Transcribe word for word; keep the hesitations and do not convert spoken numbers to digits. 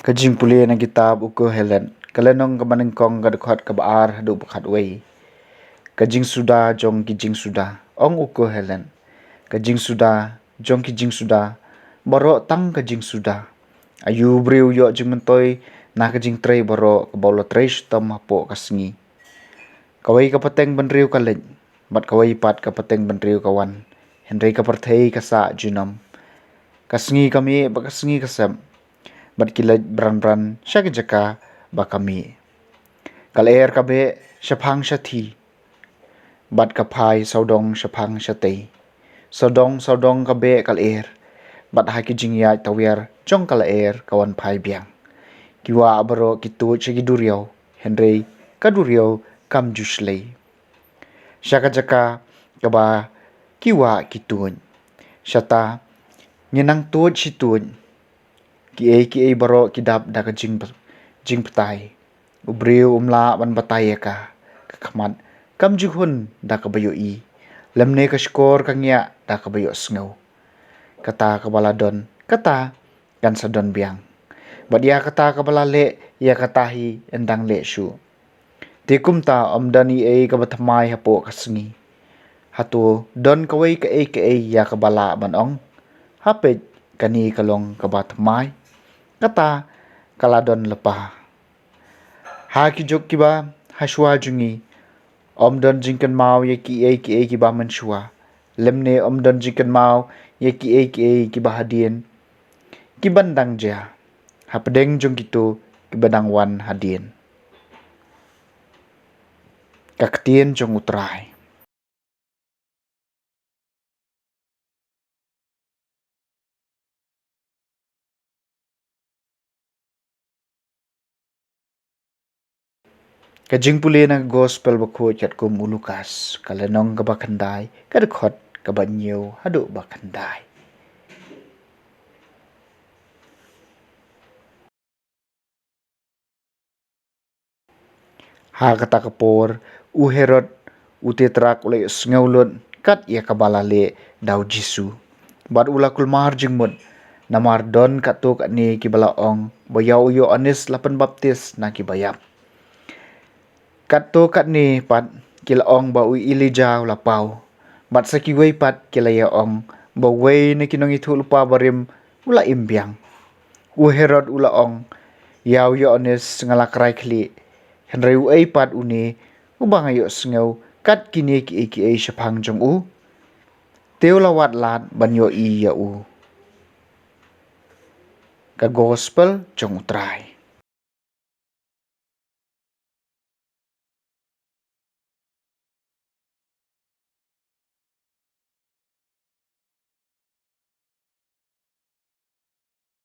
Ka jingpule na kitab u Kohelet, ka lynnong kaba nyngkong, ka dkhot kaba ar haduh ba khatwei. Ka jingsuda jong ki jingsuda, ong u Kohelet. Ka jingsuda jong ki jingsuda, baroh tang ka jingsuda. Aïu briew ïoh jingmyntoi na ka jingtrei baroh kaba u la trei shitom hapoh ka sngi? Kawei ka pateng bynriew ka leit, bad kawei pat ka pateng bynriew ka wan, hynrei ka pyrthei ka sah junom. Ka sngi ka mih bad ka sngi ka sep, bad ki leit bran bran sha ki jaka ba ka mih. Ka lyer ka beh shaphang shathie, bad ka phai sawdong shaphang shatei. Sawdong sawdong ka beh ka lyer, bad ha ki jingïaid tawiar jong ka lyer ka wan phai biang. Ki wah baroh ki tuid sha ki duriaw, hynrei ka duriaw kam ju shlei. Sha ka jaka kaba ki wah ki tuid, shata ngi nang tuid shi tuid. Kiei kiei baroh ki dap da ka jing, jingbatai. U briew um lah ban batai ïa ka. Ka khmat kam ju hun da kaba ïohi, lymne ka shkor ka ngiah da kaba ïohsngew. Kata kaba la don, kata kan sa don biang, bad ïa kata kaba la leh, ïa kata hi yn dang leh shuh. Te kumta ym don ei ei kaba thymmai hapoh ka sngi. Hato don kawei kaei kaei ïa kaba lah ban ong, ha peit, kane ka long kaba thymmai? Kata ka la don lypa. Ha ki juk kiba ha shuwa jong ngi, ym don jingkynmaw ïa kiei kiei kiba mynshuwa, lymne ym don jingkynmaw ïa kiei kiei kiba hadien, kiban dang jia, hapdeng jong kito kiba dang wan hadien. Ka ktien jong U Trai. Ka jingpule na ka Gospel bakhuid katkum u Lukas, ka lynnong kaba khyndai, ka dkhot kaba hynñiew haduh ba khyndai. Ha kata ka por, u Herod u Titrak u la ïohsngew lut kat ïa kaba la leh da u Jisu, bad u la kulmar jingmut, namar don katto katne kiba la ong ba ïa u Ïoannis la pynbaptis na kiba ïap. Katto katne pat ki la ong ba u Elijah u la paw, bad sa kiwei pat ki la ïa ong ba uwei na ki nongïathuhlypa barim u la im biang. U Herod u la ong, ïa u Ïoannis nga la krai khlieh, hynrei uei pat une uba nga ïohsngew kat kine kiei kiei shaphang jong u? Te u la wad lad ban ïohi ïa u. Ka Gospel jong U Trai.